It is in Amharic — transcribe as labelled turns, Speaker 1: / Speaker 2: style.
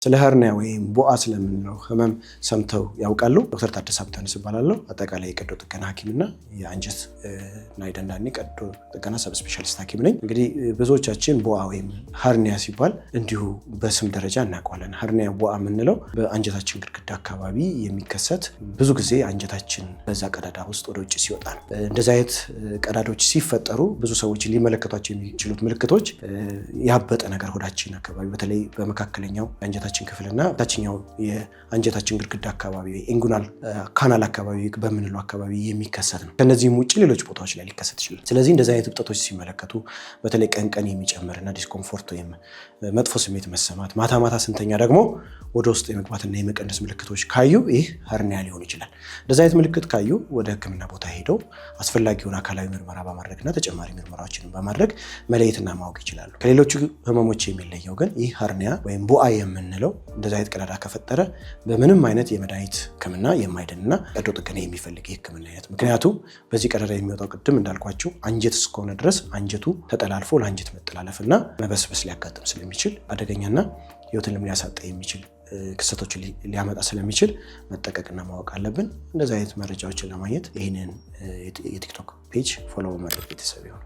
Speaker 1: ስለ hernia ወይም ቡአ ስለምንለው ህመም ሰምተው ያውቃሉ? ዶክተር ታደሰ ሀብተንስ እባላለሁ። አጠቃላይ የቀዶ ጥገና ሐኪምና የአንጀት እና የደንዳኔ ቀዶ ጥገና sub specialist ሐኪም ነኝ። እንግዲህ ብዙዎቻችን ቡአ ወይም hernia ሲባል እንዲሁ በስም ደረጃ እናውቀዋለን። Hernia ቡአ የምንለው በአንጀታችን ግድግዳ አካባቢ የሚከሰት፣ ብዙ ጊዜ አንጀታችን በዛ ቀዳዳ ውስጥ ወደ ውጭ ሲወጣ ነው። እንደዚህ አይነት ቀዳዳዎች ሲፈጠሩ ብዙ ሰዎች ሊመለከቷቸው የሚችሉት ምልክቶች ያበጠ ነገር ሆዳችን አካባቢ፣ በተለይ በመካከለኛው የአንጀታችን ክፍልና ታችኛው የአንጀታችን ግድግዳ አካባቢ፣ inguinal canal አካባቢ በምንለው አካባቢ የሚከሰት ነው። ከነዚህም ውጭ ሌሎች ቦታዎች ላይ ሊከሰት ይችላል። ስለዚህ እንደዚህ አይነት እብጠቶች ሲመለከቱ፣ በተለይ ቀን ቀን የሚጨምርና discomfort ወይም መጥፎ ስሜት መሰማት፣ ማታ ማታ ስንተኛ ደግሞ ወደ ውስጥ የመግባትና የመቀነስ ምልክቶች ካዩ ይህ hernia ሊሆን ይችላል። እንደዚህ አይነት ምልክት ካዩ ወደ ሕክምና ቦታ ሄደው አስፈላጊውን አካላዊ ምርመራ በማድረግና ተጨማሪ ምርመራዎችንም በማድረግ መለየትና ማወቅ ይችላሉ። ከሌሎቹ ህመሞች የሚለየው ግን ይህ hernia ወይም ቡአ የምንለው እንደዚህ አይነት ቀዳዳ ከፈጠረ በምንም አይነት የመድኃኒት ሕክምና የማይድንና ቀዶ ጥገና የሚፈልግ የሕክምና አይነት። ምክንያቱም በዚህ ቀዳዳ የሚወጣው ቅድም እንዳልኳቸው አንጀት እስከሆነ ድረስ አንጀቱ ተጠላልፎ ለአንጀት መጠላለፍና መበስበስ ሊያጋጥም ስለሚችል፣ አደገኛና ህይወትን ሊያሳጣ የሚችል ክስተቶችን ሊያመጣ ስለሚችል መጠንቀቅና ማወቅ አለብን። እንደዚህ አይነት መረጃዎችን ለማግኘት ይህንን የቲክቶክ page follow በማድረግ ቤተሰብ ይሁኑ።